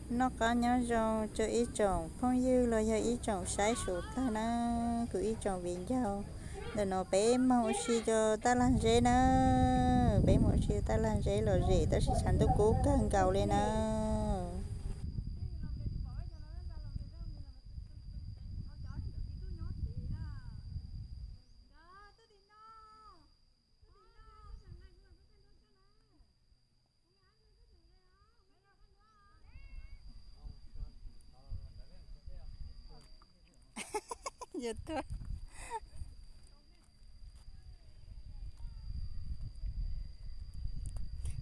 Noj qab nyob zoo rau ib tsoom phooj ywg los yog ib tsoom saib sawv daws na, kuv ib tsoom viv ncaus. Ntawm no peb moog ua si rau tab lag zeb na, peb moog ua si tab lag zeb lom zem tab sis tshav ntuj kub kawg nkaus li na. Yuav tuag.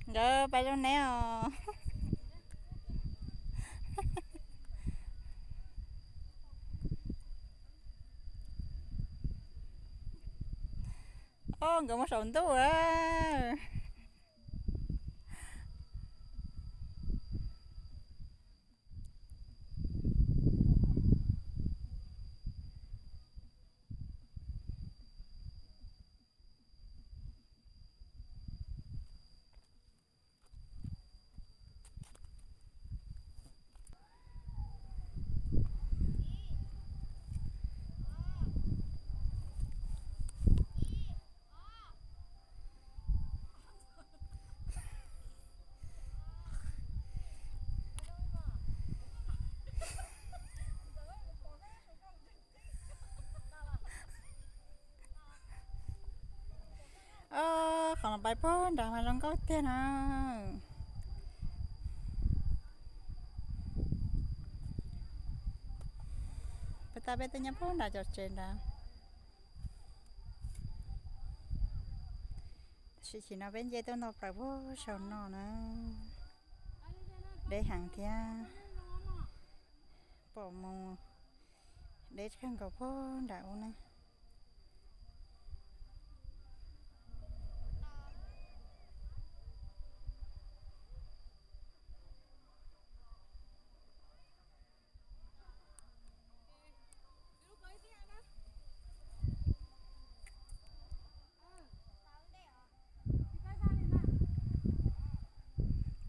Nkawd pais zoo neb os. Os, nkawd mus saum ntuj lawm. Os, qhov no pais puag nrad mas zoo nkauj tiag na. Peb tab peb twb nyob puag nrad cov tsev nrad. Tab sis chim no peb nce tuaj nto plaws puag saum no na. Deb heev thiab. Pom mus deb kawg nkaus puag nram ub na.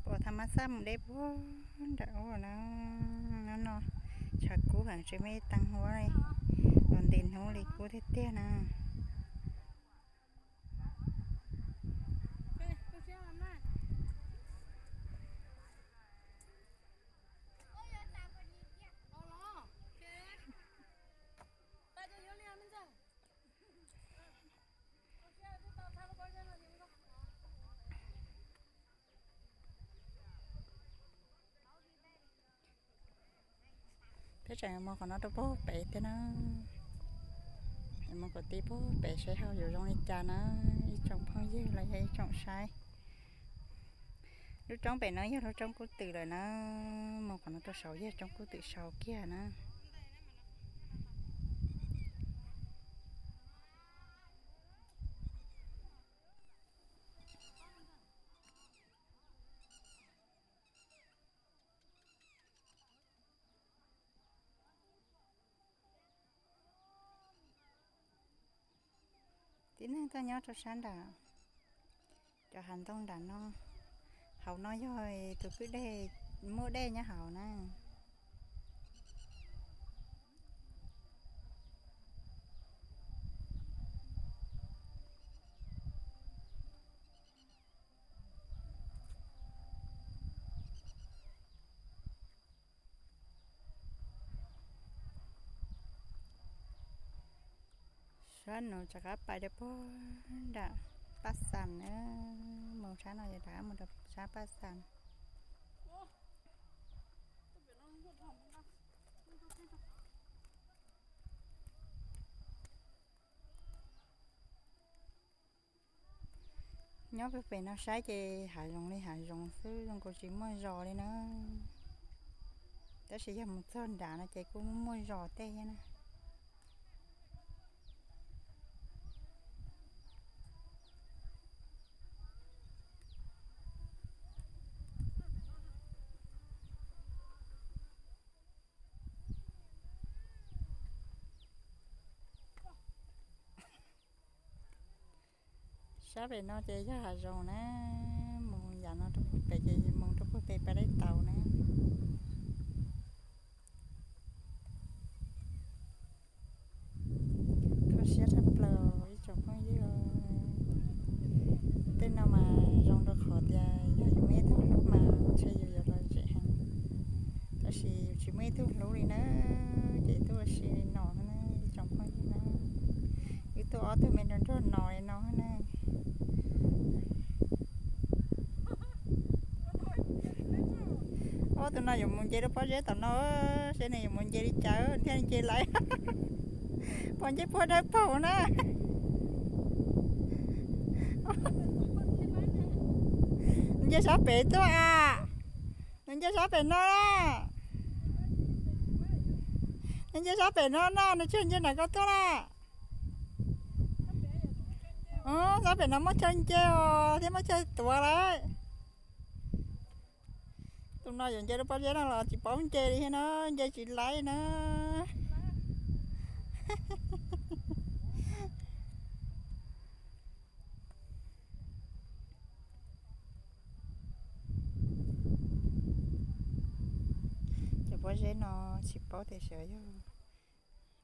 Pom thav mas xaj mus deb puag nram ub na. Hnub no tshav kub heev tseem muaj ib teev huab li, los ntev hnub li kub tiag tiag na. Peb tseem mus qhov no rau puag pem thiab na. Mus kom tib puag pem saib hauv yuav zoo li cas na, ib tsoom phooj ywg los yog ib tsoom saib. Lub roob pem no yog lub roob Kub Twm lawm na, mus qhov no rau saud yog roob Kub Twm saud kiag na. Tib neeg tuaj nyob rau sab nram cov hav ntoo nram no. Hauv no yog tus kwj deg, muaj dej nyob hauv na. Sab no rov qab pais rau puag nram Paj Xam na, mus sab no yog rov qab mus rau sab Paj Xam. Nyob pem pem no saib ces hav zoov li hav zoov xwb, zoo nkaus tsis muaj zos li na. Tab sis yog mus txog nrad no ces kuj muaj zos tej thiab na. Sab pem no ces yog hav zoov na, mus yam no rau puag pem ces mus rau puag pem pais dai tau na. Tus no yuav mus nce rau pob zeb tom no, seb nws yuav mus nce li cas thiaj nce laiv. Pom nce puag dawb paug na. Nce sab pem tuaj a. Nws nce sab pem no na. Nws nce sab pem no na, nws tsis nce nram ko tuaj na. Sab pem no muaj chaw nce os thiab muaj chaw tuav lawm. Tus no yuav nce rau pob zeb no los tsis paub nce li thiab na, nce tsis laib na. Cov pob zeb no tsis paub tias xyov yog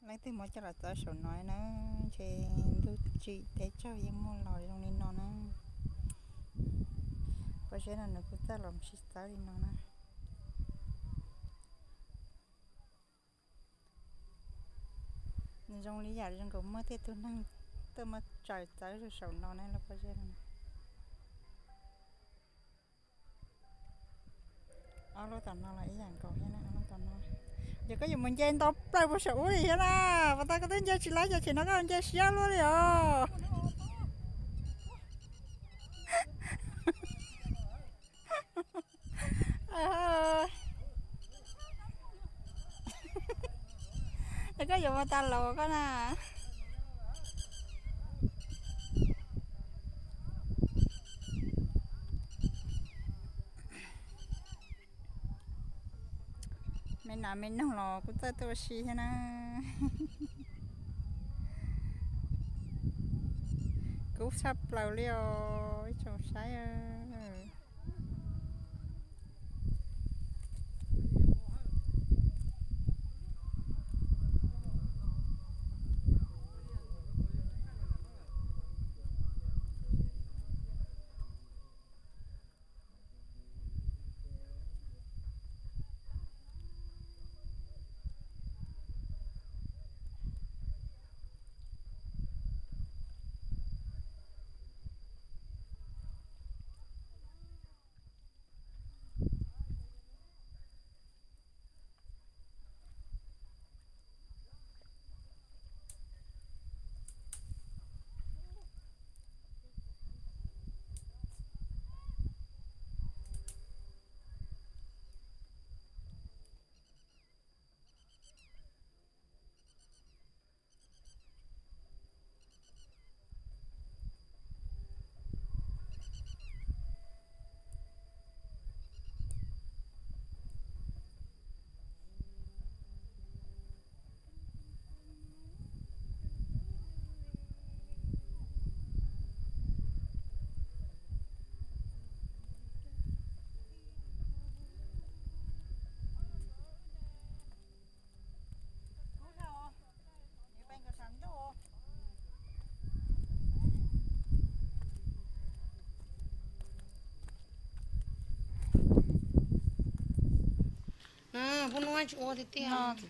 leej twg muab coj los txawb saum no na, ntshe ntuj tsim teb tsaug yeej muaj los zoo li no na. Pob zeb no nws kuj txawj los sib txawb li no na. Nws zoo li yam zoo nkaus muaj tej tug neeg tuaj muab tsaws txawb saum no ne los pob zeb no. Ob lub tom no los ib yam nkaus thiab na, ob lub tom no. Yog koj yuav mus nce nto plaws puag saum ub li thiab na, pas tas koj twb nce tsis laib ces tseem no koj nce siab luaj li os. Es koj yuav mus tas los koj na. Me nas me noog los kuj txawj tuaj ua si thiab na. Kub tshaj plaws li os ib tsoom saib.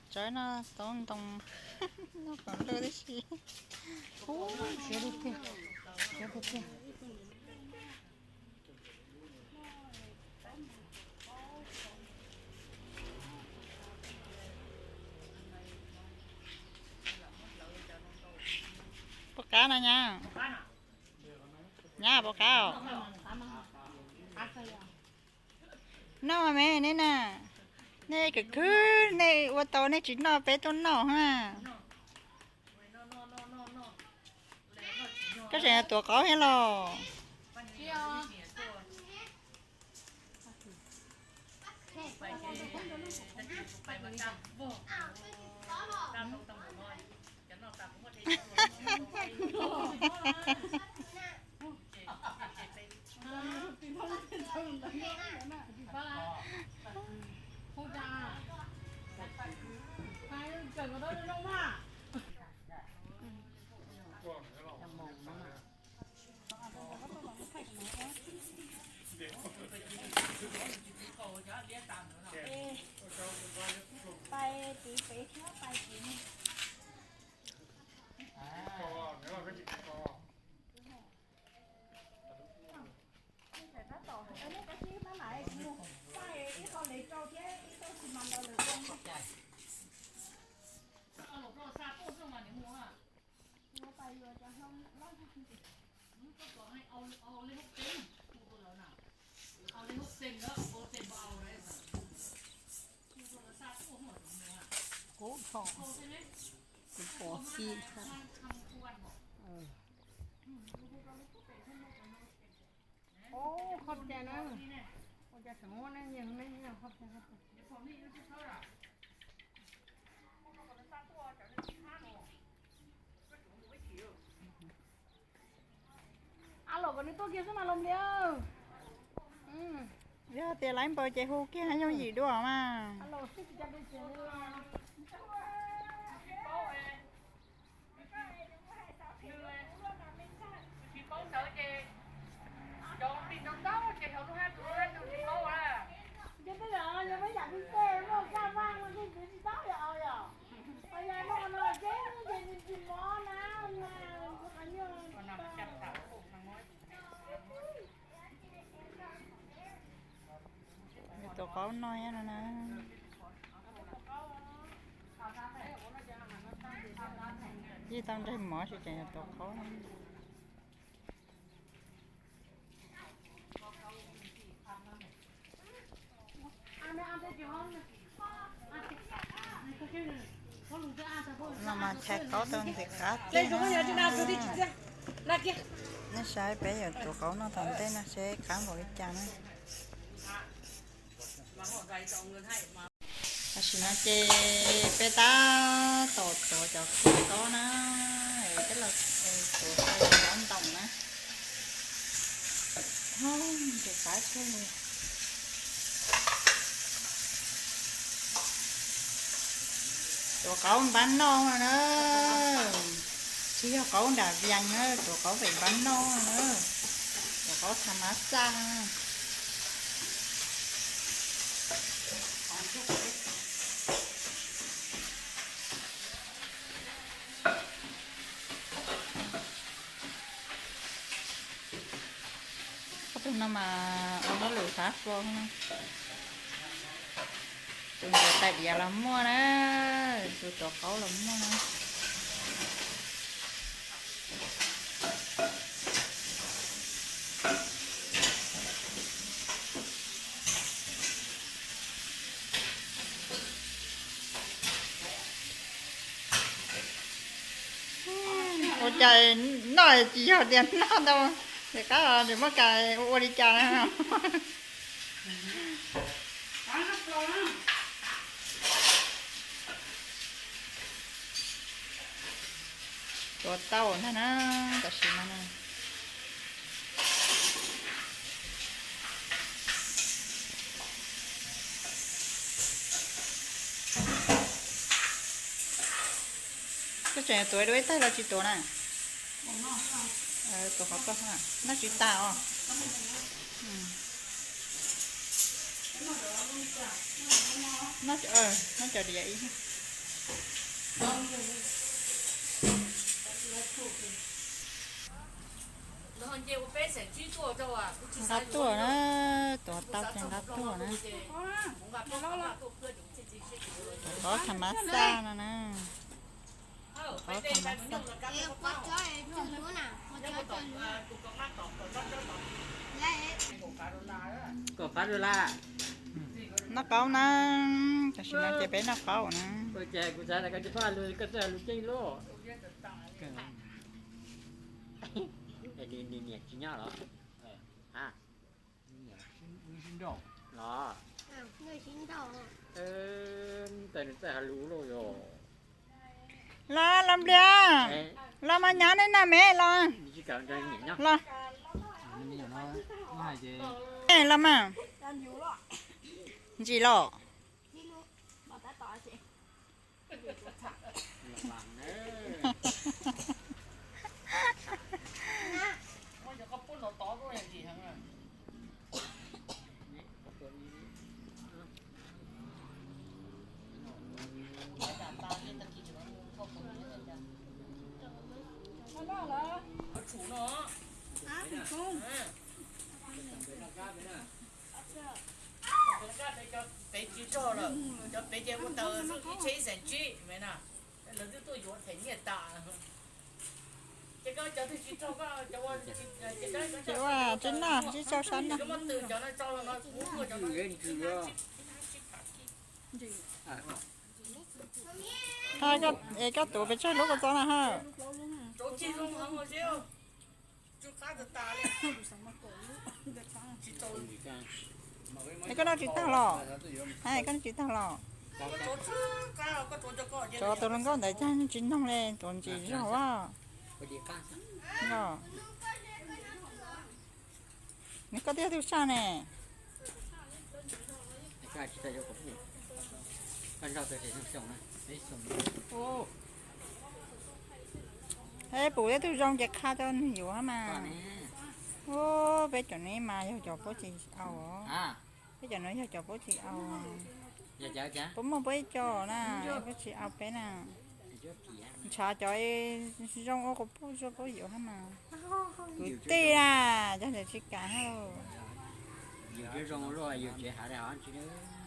Tsawb no tau ntoo noj kom lwj tib si. Puas qab no nyab? Nyab puas qab os? Noj me nej na, nej khwv khwv nej ua tau nej tsis noj peb tuaj noj ha. Koj tseem tuav qaub thiab los? Pais tim pem thiab pais tim no. Tab tom nej tab sis mab mam kuv mus pais ib qho lev rau Kub dhau, kuv pom xi. Ub, qhov tias na, ua cas tseem muaj neeg nyiag me qhov tias. Yog tias laiv npaws ces hu kiag yooj yim dua mas. Yog tuav qaub noj thiab no na. Yeej tau nreg mov tsis tseem yog tuav qaub. No mas chaw qaub tau ntxim qab tiag. Nej saib peb yuav tuav qaub noj tom ntej no seb qab npaum li cas na. Tam sim no ces peb tab tom tuav cov kua qaub na, peb los tuav cov ntoos na. Ntxim qab kawg li. Tuav qaub npab noj na, tsis yog qaub nram Vias na, tuav qaub pem npab noj na, tuav qaub tha mab xaj. Qhov tus no mas ua hauj lwm fab fo na. Tus ntxuav tais diav los muaj na, tus tuav qaub los muaj na. Ua cas noj tsis yog tias noj tau, ces qab los tsis muaj kas ua ua li cas na. Tuav tau ntag na, tam sim no na. Koj tseem tuav dua ib taig los tsis tuav na? Tuav qhov koj, noj tsis tas os. Noj cov diav ib. Nqa tuaj na, tuav tau ces nqa tuaj na. Tuav qaub tha mab xaj no na. Tuav qaub tha mab xaj. Noj qaub na, tam sim no ces peb noj qaub na. Los, los npliag, los mas nyab nej noj me los. Los, los mas, ntsim los. Rog lawm, cov pem ces ua tau ib tsheb ib xees tsib me na, lawv twb tuaj yuav them nyiaj tas. Ces koj cov twg tsis rog koj cov ua, ces ua tsib noj tsib tsau sab noj. Koj muab tw cov no tso los no kuv ua cov no. Es koj tuav pes tsawg lub ko txob na ha? Es koj noj tsis tag los? Koj noj tsis tag los? Cov tus hluas nkauj ntawd cas tsis noog li, tuav ntsis zog a. Nws koj twb yog tug saj ne. Pum ib tug zoo ces qha rau nws yuav mas. Peb cov no mas yog cov puab tsis au. Peb cov no yog cov puab tsis au. Puab muaj puab ib co na, puab tsis au peb na. Ntshav cov zoo ua quas puj zuaj puab yuav hab mas. Kwv tij na, cov ntawd tsis kam hab. Yus tsev zoo luaj yus tsev hav dai hov tsis